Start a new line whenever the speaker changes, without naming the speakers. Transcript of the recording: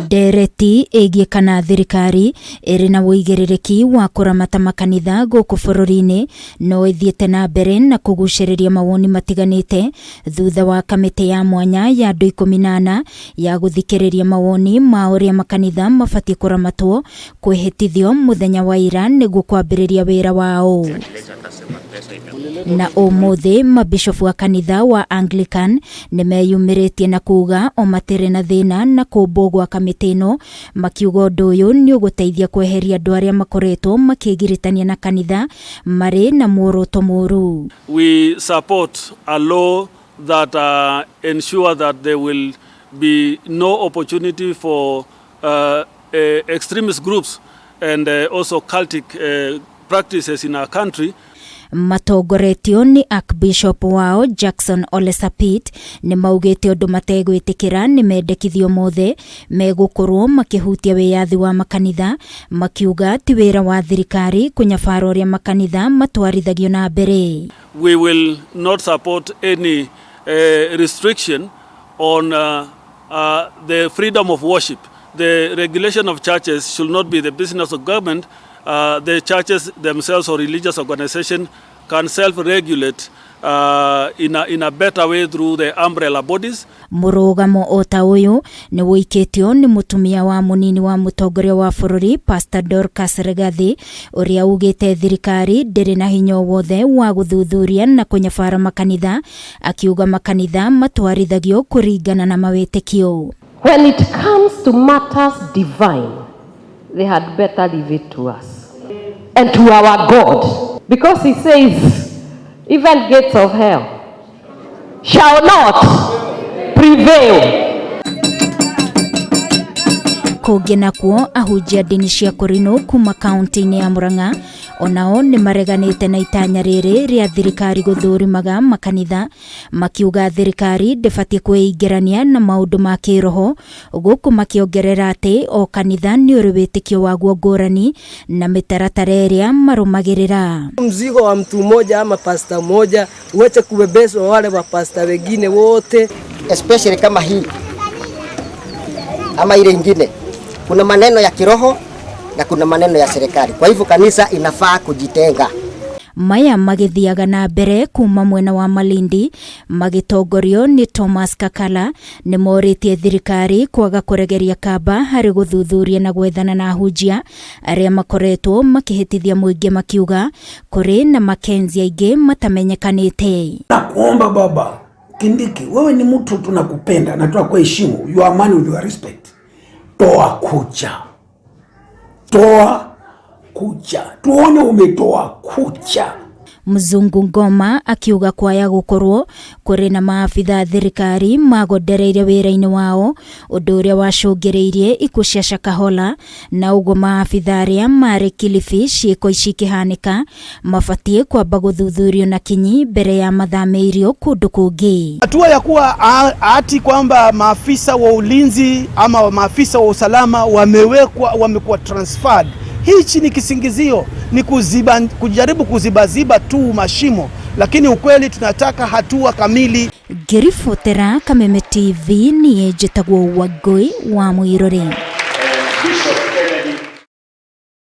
Ndereti ĩgiĩ kana thirikari ĩrĩ na ũigĩrĩrĩki wa kũramata makanitha gũkũ bũrũri-inĩ no ĩthiĩte na mbere na kũgucĩrĩria mawoni matiganĩte thutha wa kamĩtĩ ya mwanya ya andũ 14 ya gũthikĩrĩria mawoni ma ũrĩa makanitha mabatiĩ kũramatwo kwĩhĩtithio mũthenya wa ira nĩguo kwambĩrĩria wĩra wao. Na ũmũthĩ mabishofu a kanitha wa Anglican nĩmeyumĩrĩtie na kuga o matirĩ na thĩna na kũmbwo gwa kamĩtĩ ĩno, makiuga ũndũ ũyũ nĩ ũgũteithia kweheria andũ arĩa makoretwo makĩgiritania na kanitha marĩ na muoroto mũru.
We support a law that ensure that there will be no opportunity for extremist groups and also cultic practices in our country.
Matongoretio nĩ Archbishop wao Jackson Ole Sapit nĩ maugĩte ũndũ mategwĩtĩkĩra nĩ mendekithio mothe megũkorwo makĩhutia wĩyathi wa makanitha, makiuga ti wĩra wa thirikari kũnyabara ũrĩa makanitha matwarithagio na mbere.
We will not support any restriction on the freedom of worship. The regulation of churches should not be the business of government. The churches themselves or religious organizations can self-regulate in a better way through the umbrella bodies.
Mũrũgamo o ta ũyũ nĩ wũikĩtio nĩ mũtumia wa mũnini wa mũtongoria wa bũrũri, Pastor Dorcas Rigathi, ũrĩa ugĩte thirikari ndĩrĩ na hinya wothe wa gũthuthuria na kũnyabara makanitha, akiuga makanitha matwarithagio kũringana na mawĩtĩkio.
When it comes to matters divine, they had better leave it to us and to our God. Because he says, even gates of hell shall not prevail.
Kũngĩ nakuo, ahunjia ndini cia kũrinũ kuma kaunti-inĩ ya Murang'a onao nĩ mareganĩte na itanya rĩrĩ rĩa thirikari gũthũrimaga makanitha, makiuga thirikari ndĩbatiĩ kwĩingĩrania na maũndũ ma kĩroho, gũkũ makĩongerera atĩ o kanitha nĩ ũrĩ wĩtĩkio waguo ngũrani na mĩtaratara ĩrĩa marũmagĩrĩra.
Mzigo wa mtu mmoja ama pasta mmoja uache kubebeshwa wale mapasta wengine wote.
Especially kama hii ama ile ingine, kuna maneno ya kiroho na kuna maneno ya serikali. Kwa hivyo kanisa inafaa kujitenga.
Maya magĩthiaga na mbere kuma mwena wa Malindi magĩtongorio nĩ Thomas Kakala nĩ morĩtie thirikari kwaga kũregeria kamba harĩ gũthuthuria na gwethana na ahunjia arĩa makoretwo makĩhĩtithia mũingĩ, makiuga kũrĩ na Makenzi aingĩ matamenyekanĩte.
Nakuomba Baba Kindiki, wewe ni mtu tunakupenda na tunakuheshimu, you are man with your respect. Toa kucha, toa kucha, tuone umetoa kucha.
Mzungu Ngoma akiuga kwaya gũkorwo kũrĩ na maabitha thirikari magondereire wĩra-inĩ wao, ũndũ ũrĩa wacũngĩrĩirie ikuũ cia Shakahola, na ũguo maabitha arĩa marĩ Kilifi ciĩko ici ikĩhanĩka mabatiĩ kwamba gũthuthurio na kinyi mbere ya mathamĩirio kũndũ kũngĩ.
Hatua ya kuwa ati kwamba maafisa wa ulinzi ama maafisa wa usalama wamewekwa, wamekuwa transferred, hichi ni kisingizio, ni kuziba, kujaribu kuzibaziba tu mashimo, lakini ukweli tunataka hatua kamili.
Ngĩribotera Kameme TV, niĩ njĩtagwo Wangũi wa Mwirore.
Bishop.